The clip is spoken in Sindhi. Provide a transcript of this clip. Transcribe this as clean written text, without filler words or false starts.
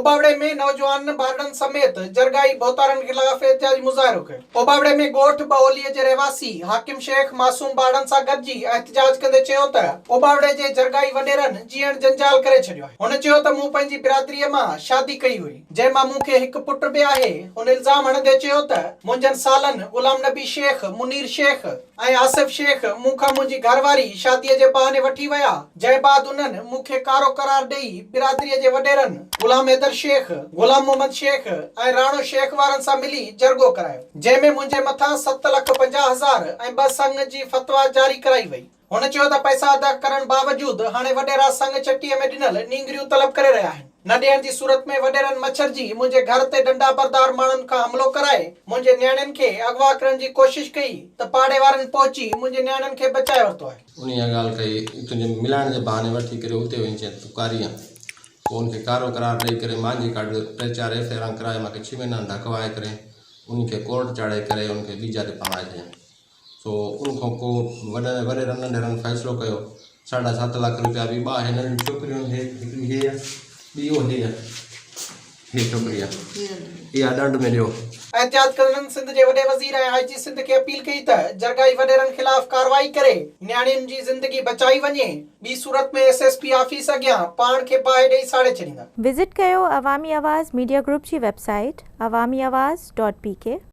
اوٻاوڙي ۾ نوجوان ٻارڙن سميت جرڳائي ڀوتارن خلاف احتجاجي مظاهرو ڪيو. اوٻاوڙي ۾ ڳوٺ ٻهولي جي رهواسي حاڪم شيخ معصوم ٻارڙن سان گڏجي احتجاج ڪندي چيو ته اوٻاوڙي جي جرڳائي وڏيرن جيئڻ جنجال ڪري ڇڏيو آهي. هن چيو ته مون پنهنجي برادريء مان شادي ڪئي هئي جنهن مان مون کي هڪ پٽ به آهي. هن الزام هڻندي چيو ته منهنجن سالن غلام نبي شيخ، منير شيخ، ۽ آصف شيخ مون کان منهنجي گهر واري شاديء جي بهاني وٺي ويا، جنهن بعد انهن مون کي ڪارو قرار ڏئي برادريء جي وڏيرن غلام حيدر شيخ، غلام محمد شيخ ۽ راڻو شيخ وارن سان ملي جرڳو ڪرايو، جنهن ۾ منهنجي مٿان ست لک 50 هزار ۽ ٻه سڱ جي فتويٰ جاري ڪرائي وئي. هن چيو ته پئسا ادا ڪرڻ باوجود هاڻي وڏيرا سڱ چٽيء ۾ ڏنل نينگريون طلب ڪري رهيا آهن. نه ڏيڻ جي صورت ۾ وڏيرن مڇرجي منهنجي گهر تي ڏنڊا بردار ماڻهن کان حملو ڪرائي منهنجي نياڻين کي اغوا ڪرڻ جي ڪوشش ڪئي ته پاڙي وارن پهچي منهنجي نياڻين کي بچائي ورتو آهي. انهي اها ڳالهه ڪئي، تنهنجي ملائڻ جي بهاني وٺي ڪري اتي وڃي چين ته تون ڪاري آن. پوء ان کي ڪارو قرار ڏئي ڪري مانجهي ڪڍ ٽي چار ايف I آران ڪرائي مان کي ڇهه مهينا ڌڪوائي ڪري انهي کي ڪورٽ چاڙهي ڪري ان کي ٻي جاء تي پهڻائي ڇڏيائين. سو ان کان ڪو وڏن وڏيرن ننڍيرن فيصلو ڪيو ساڍا ست لک روپيا به ٻه هي ننڍيون ڇوڪريون هي هڪڙي هي آ ٻي او هي آ هي ڇوڪري آ اها ڏنڊ ۾ ڏيو. احتجاج ڪندڙن سنڌ جي وڏي وزير ۽ آء جي سنڌ کي اپيل ڪئي ته جرڳائي وڏيرن خلاف ڪارروائي ڪري نياڻين جي زندگي بچائي وڃي ٻي صورت ۾ ايس ايس پي آفيس اڳيان پاڻ کي باهه ڏئي ساڙي ڇڏيندا. وزٽ ڪيو عوامي آواز ميڊيا گروپ جي web site Awami Awaz dot P K.